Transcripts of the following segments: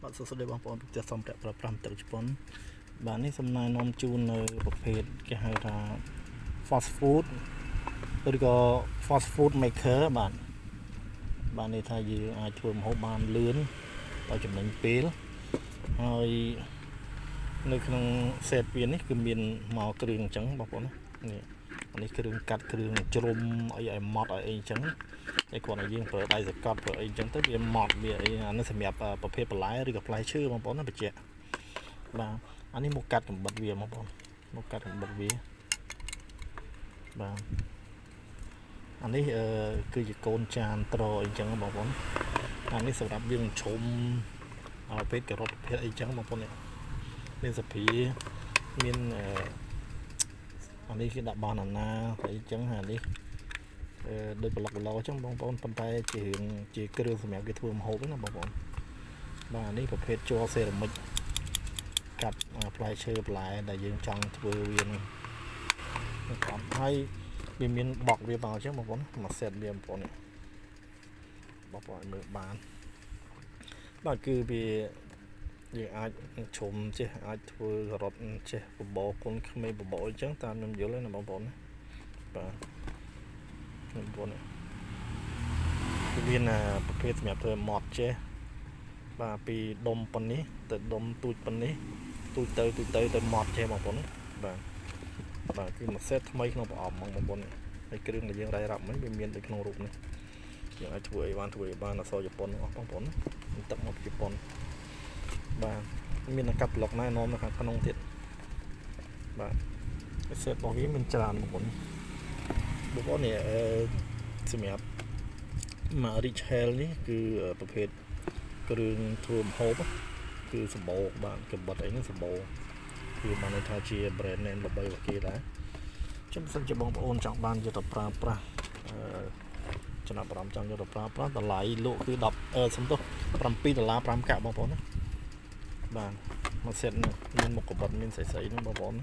បាទសួស្តីបងប្អូនប្រទេសសម្ភារៈប្រើប្រាស់ទឹកជប៉ុនបាទនេះសំណែនាំជូននៅប្រភេទគេហៅថា fast food ឬក៏ fast food maker បាទបាទនេះថាយើងអាចធ្វើម្ហូបបានលឿនដោយចំណេញពេលហើយនៅក្នុង set វានេះគឺមានមកគ្រឿងអញ្ចឹងបងប្អូនណានេះអានេះគ្រឿងកាត់គ្រឿងជ្រុំអីឲ្យម៉ត់ឲ្យអីអញ្ចឹងតែគ្រាន់តែយើងប្រើដៃសកត់ប្រើអីអញ្ចឹងទៅវាម៉ត់វាអីអានេះសម្រាប់ប្រភេទបន្លែឬក៏ផ្លែឈើបងប្អូនណាបញ្ជាក់បាទអានេះមកកាត់កំបិតវាបងប្អូនមកកាត់កំបិតវាបាទអានេះអឺគឺជាកូនចានត្រអីចឹងបងប្អូនអានេះសម្រាប់យើងជ្រុំឲ្យពេលការ៉ុតប្រភេទអីចឹងបងប្អូននេះមានសភាមានអឺអានេះគេដាក់បាណាណាអីចឹងអានេះអឺដូចប្លុកប្លុកអញ្ចឹងបងប្អូនប៉ុន្តែជារឿងជាគ្រឿងសម្រាប់គេធ្វើម្ហូបហ្នឹងណាបងប្អូនបាទនេះប្រភេទជ័រសេរ៉ាមិចកាត់ផ្លែឈើបន្លែដែលយើងចង់ធ្វើវានឹងកំហើយវាមានបកវាមកអញ្ចឹងបងប្អូនមួយសេតវាបងប្អូននេះបងប្អូនមើលបានបាទគឺវាយើងអាចជ្រុំចេះអាចធ្វើការ៉ុតចេះបបរគុណក្មេងបបរអញ្ចឹងតាមខ្ញុំយល់ណាបងប្អូនណាបាទបងប្អូនវាមានប្រភេទសម្រាប់ធ្វើម៉ត់ចេះបាទពីដុំប៉ុណ្នេះទៅដុំទូចប៉ុណ្នេះទូចទៅទូចទៅទៅម៉ត់ចេះបងប្អូនបាទបាទគឺមួយសេតថ្មីក្នុងប្រអប់ហ្មងបងប្អូនហើយគ្រឿងដែលយើងរ៉ៃរ៉ាប់មិញវាមានដូចក្នុងរូបនេះយើងអាចធ្វើអីបានធ្វើអីបានអក្សរជប៉ុនអស់បងប្អូនទឹកមកពីជប៉ុនបាទមានកាត់ប្លុកណែនាំនៅខាងក្នុងទៀតបាទសេតរបស់វាមានច្រើនបងប្អូនបងប្អូននេះអឺសម្រាប់មក Rich Hell នេះគឺប្រភេទគ្រឿងធ្វើម្ហូបគឺសម្បូរបាទកំបិតអីហ្នឹងសម្បូរគឺបានន័យថាជា brand name ល្បីរបស់គេដែរចឹងបើសិនជាបងប្អូនចង់បានយកទៅប្រើប្រាស់អឺចំណាប់អារម្មណ៍ចង់យកទៅប្រើប្រាស់តម្លៃលក់គឺ10អឺសំទោស7ដុល្លារ5កាក់បងប្អូនណាបាទមួយសេតនេះមានមុខកបិតមានស្អីស្អីហ្នឹងបងប្អូន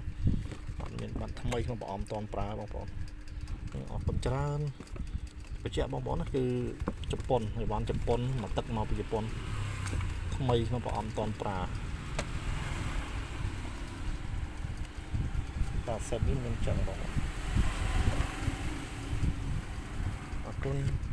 អត់មានបាត់ថ្មីក្នុងប្រអប់តនប្រើបងប្អូនអរគុណច្រើនបញ្ជាក់បងប្អូនណាគឺជប៉ុនអីវ៉ាន់ជប៉ុនមកទឹកមកពីជប៉ុនថ្មីក្នុងប្រអប់តនប្រើបាទសេតនេះមានចឹងបងប្អូនអរគុណ។